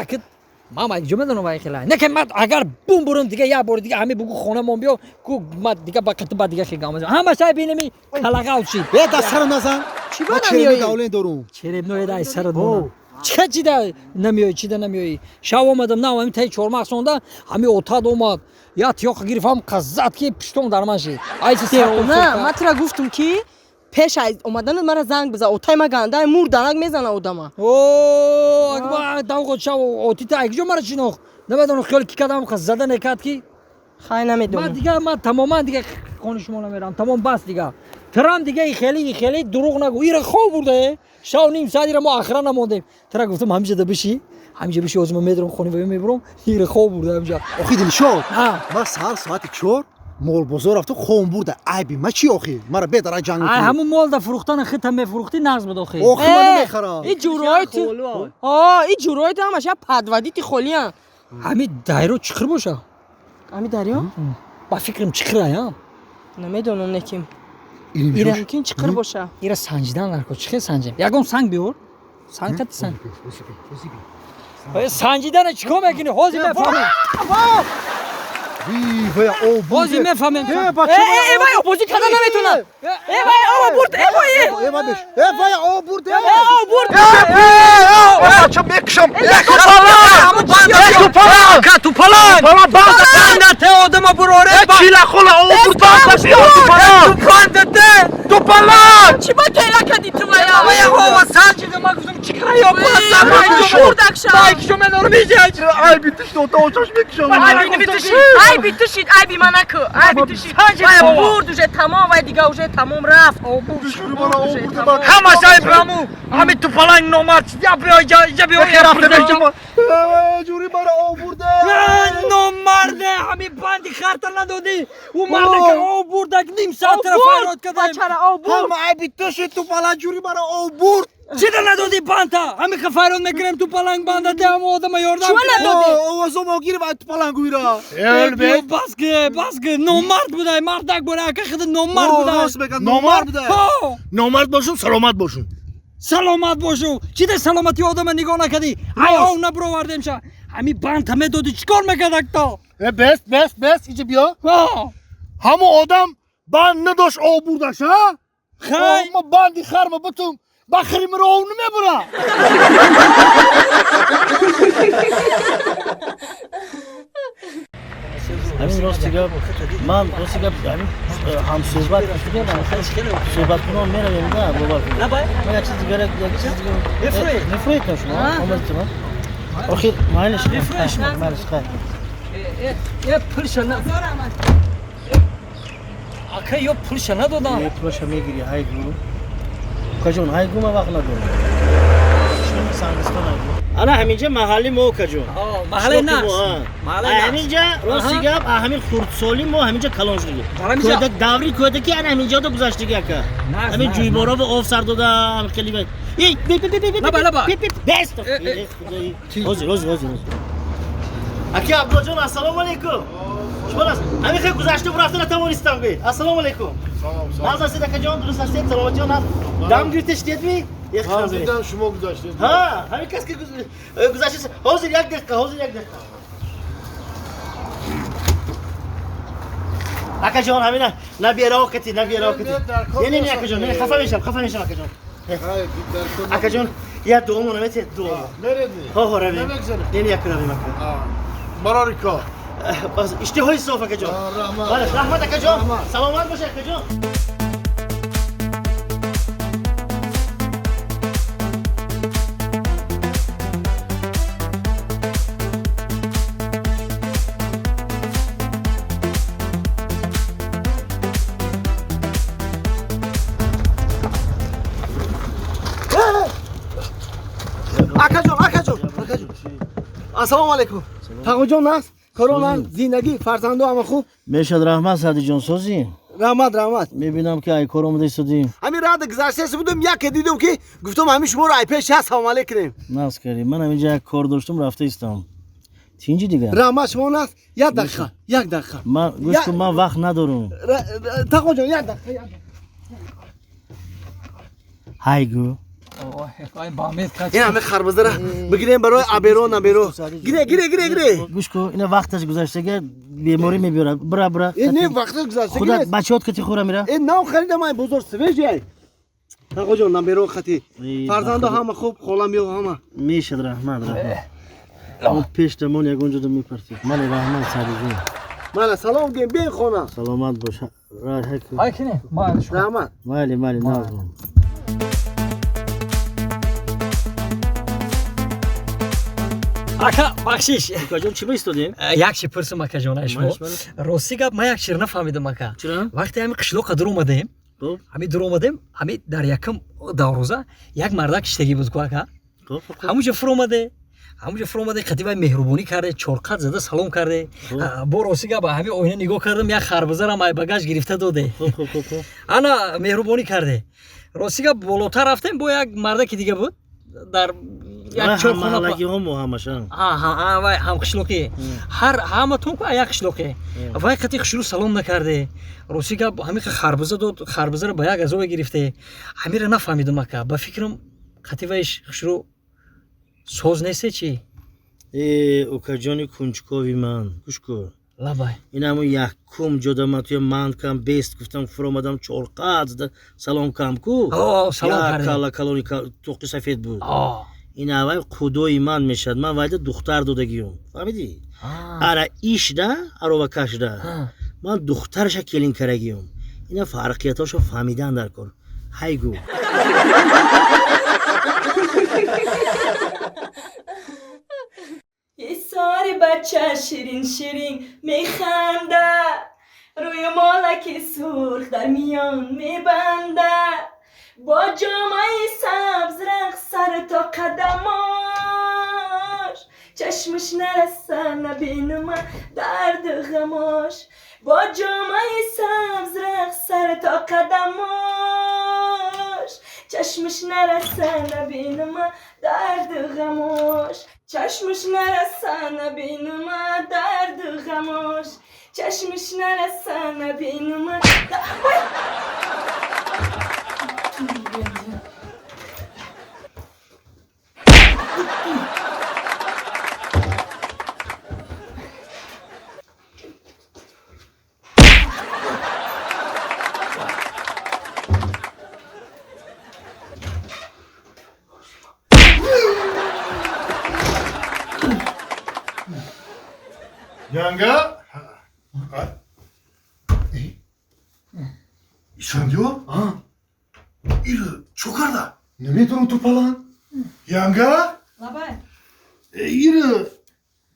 Як ман ма ҷо медонам вай хела. Не ки ман агар бум бурум дига як бор дига ҳами бугу хонамон биё, ку ма дига ба қити ба дига хигам. Ҳама шай бинеми калагал шид. Е да сар назан. Чӣ ба Ма черепно намеоӣ? давление дорум. Черепно дай сарат мона. Чӣ чида намеоӣ, чида намеоӣ? Шав омадам, на ҳами таи чормағз сонда, ҳами отад омад. Я тиёқ гирифам қаззад ки пиштон дар ман шид. Айси На, ман тура гуфтум ки пеш аз омаданат мара занг бизан. Отай ма гандай мурданак мезана одама. О, акба давғо шав отита айкҷо мара шинох. Намедонам хиёл ки кадам зада некад ки. Хай Ман намедонам. дига ман тамоман дига хони шумо намерам. Тамом бас дига. Трам дига и хеле и хеле дурӯғ нагӯ. Ира хоб бурда. Шав ним соат ира мо охира намондем. Тра гуфтам ҳамиҷа да биши. Ҳамиҷа биши озма медрам хони ва мебурам. Ира хоб бурда ҳамиҷа. Охи Дилшод. А. Ман саҳар соати 4 молбозор рафту хом бурда. Айби ма чӣ охи? Мара бедара ҷанг Ай мекунӣ. ҳамун мол да фурӯхтана хита мефурӯхтӣ нағз буд охи. Охи ман намехарам. И ҷурҳои ту. О, и ҷурҳои ту ҳамаш як падвадити холиян. Ҳами дайро чиқир боша. Ами дарё? Ба фикрам чиқира я. Намедонам неким. Ира Мумкин чиқир боша. Ира санҷидан нарко чӣ хел санҷем? Ягон санг биёр. Санг қати санг. Санҷидана чӣ кор мекунӣ? Ҳозир мефаҳмем. Вая об Ҳозир мефаҳмем. Э Э, бача. э, э, вай обозӣ карда наметонад. Э, вай оба бурд, э, вай, э. Э ва беш. Э вая об бурд. Э, о, бурд. Бача мекшам. Тупаланг! Тупаланг! Банда те одама буроре! Чила хола об бурд банда тупаланг! Банда те! Тупаланг! Чӣ ба тела кардӣ ту вая? Вая ова санҷида ман гуфтам чиқира ё Бурдак шав. Байкшо медорам иҷа. Айби тишто та очаш мекшам. Айби ту шид, айби ту шид, айби ма накӯ, айби ту шид. Санҷид Вай бобо. бурд уже тамом, вай дига уже тамом рафт. Ҳамаш айб ҳаму ҳами тупаланг номард. Я биё иҷа, иҷа биё. Ҷури мара об бурда. Номарде, ҳами банди харта надодӣ. Ӯ мардака об бурдак ним соатра фарёд кардем. Бачара об бурд. Ҳама айби ту шид тупаланг ҷури мара об бурд. Чида надодӣ банта? Ҳами ха фарёд мекунем тупаланг банда те ҳаму одама ёрдам. Чума надодӣ? Овозомо гирифт ай тупалангуира. Биё, бас ки, бас ки, номард будай, мардак будай, ака хида номард будай. Рост мегӯяд, номард будай. Ҳо, Номард бошум, саломат бошум. Саломат бошу. Чида саломати одама нигоҳ накардӣ? Ай ов набуровардем ша. Ҳами банта медодӣ, чӣ кор мекард акто? Э бес, бес, бес, иҷа биё. Ҳо, Ҳамон одам банд надошт об бурдаш, ҳа? Хай. Ма банди харма бутум, ба хримро об намебура. Ҳамин рости гап, ман рости гап ҳамин ҳамсӯҳбат шудем, суҳбаткунон меравем, да, бовар кунед. Ман як чиз дигар, як чиз дигар. Мефурӯед? Мефурӯед на шумо? Омадед шумо? Охир, майлиш, майлиш, хай. Э, пулша на. Ака, ё пулша надодам. Е, пулаша мегирӣ, ҳай гу. Укаҷон, ҳай гу, ман вақт надорам. Шумо Сангистон ҳай гу. Ана ҳаминҷа маҳалли мо, укаҷон. Ҳо, маҳаллаи нақс. Маҳаллаи нақс. Ҳаминҷа рости Аҳа. гап, ҳамин хурдсолӣ мо ҳаминҷа калон шудагӣ. Дар ҳаминҷа? Кӯдак, даври кӯдакӣ ана ҳаминҷода гузаштагӣ, ака. Нақс, Ҳамин нақс, ҷӯйборо ва об сар дода, ҳамин хеле Эй, бе, бе, бе, бе, бе, Лаба, лаба. бе, бе, бест. Э, э. Э, худои. Ҳозир, ҳозир, ҳозир, ҳозир. Аки Абдуллоҷон, ассалому алайкум. Шумо раст? Ҳамин хел гузашта рафта натавонистам гӯед. Ассалому алайкум. Нағз ҳастед, акаҷон, дуруст ҳастед, саломатиён ҳаст. Дам гирифта шидедми? Як хел занед. Дидам шумо гузаштед. Ҳа, ҳамин кас ки гузашта. Ҳозир як дақиқа, ҳозир як дақиқа. Акаҷон, ҳамина набераокати, набераокати. Не, не, не, акаҷон, не, хафа мешам, хафа мешам, акаҷон. Акаҷон, як дуомо наметед, дуомо. Мередни? Ҳо, ҳо, равем. Намегзарем. Не, не, як равем, ака. Барори кор. Бас иштиҳои соф, акаҷон. Раҳмат. Бале, раҳмат, акаҷон. Раҳмат. Саломат бошед, акаҷон. Акаҷон, акаҷон, акаҷон. Ассалому алайкум. Тағоҷон аст? Корон, зиндагӣ, фарзандо ҳама хуб? Мешад, раҳмат, Садиҷон, созӣ? Раҳмат, раҳмат. Мебинам ки ай кор омада истодӣ. Ҳамин рада гузаштаест будум, яке дидум ки гуфтам ҳамин шуморо ай пеш ҳаст салом алейк кунем. Нағз кардӣ. Ман ҳаминҷа як кор доштум, рафта истам. Тинҷи дигар? Раҳмат, шумо наст? Як дақиқа, як дақиқа. Ман гӯш кун, ман вақт надорам. Тағоҷон, як дақиқа, як дақиқа. Ҳай гӯ. Ин ҳама харбузара бигирем барои аберо наберо. Гире гире гире гире. Гӯш кун, ина вақташ гузаштага беморӣ мебиёрад. Бира бира. Э не вақташ гузаштага. Худат бачаҳот кати хӯра мера. Э нав харидам ай бозор свежий ай. Тағоҷон наберо хати. Фарзандо ҳама хуб, холам ё ҳама. Мешад раҳмат раҳмат. Мо пештамон ягон ҷода мепартем. Мале раҳмат сариҷон. Мала салом гем бен хона. Саломат бош. Ай кине? Раҳмат. Майли майли назм. Ака, бахшиш. Акаҷон, чӣ баистодем? Як чи пурсам, акаҷон, ай шумо. Рости гап, ман як чиро нафаҳмидам, ака. Вақте ҳами қишлоқа дур омадем, ҳами дур омадем, ҳами дар якум даврӯза як мардак иштагӣ буд ку, ака. Ҳамунҷо фуромаде, ҳамунҷо фуромаде, қати вай меҳрубонӣ карде, чорқат зада салом карде. Бо рости гап, ҳами оина нигоҳ кардам, як харбузарам ай багаж гирифта доде. Ана меҳрубонӣ карде. Рости гап, болотар рафтем, бо як мардаки дига буд. Дар як чорхоналагиҳо мо ҳамаша. Аҳа, вай ҳамқишлоқӣ. Ҳар ҳаматон ку як қишлоқе. Вай қати хушрӯ салом накарде. Рости гап, ҳамиқа харбуза дод, харбузаро ба як азобе гирифте. Ҳамира нафаҳмидам, ака. Ба фикрам қати вайш хушрӯ соз несте чӣ? Э, укаҷони кунҷкови ман, гӯш кун. Лабай. Ин ҳамун якум ҷода ман туя ман кам бест гуфтам, фуромадам чорқат зада салом кам ку. Салом карде. Кала калони тоқи сафед буд. Ин аввай худои ман мешавад. Ман вайда духтар додагиём. Фаҳмидӣ? Ара ишда, аровакашда. Ман духтарша келин карагиём. Ина фарқиятошо фаҳмидан дар кор. Ҳай гӯ. Исори бача ширин ширин механда, рӯи молаки сурх дар миён мебанда, бо ҷомаи сабз рақс сар то қадамош, чашмаш нараса набинума дарду ғамош, бо ҷомаи сабз рақс сар то қадамош, чашмаш нараса набинума дарду ғамош, чашмаш нараса набинума дарду ғамош, чашмаш нараса набинума. Янга? Исфандиёр? Ира чӣ карда? Наметавонам ту палан. Янга? Лабай. Ира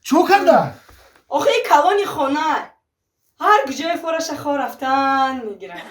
чӣ карда? Охи калони хона. Ҳар куҷои фораша хо рафтан мегирад.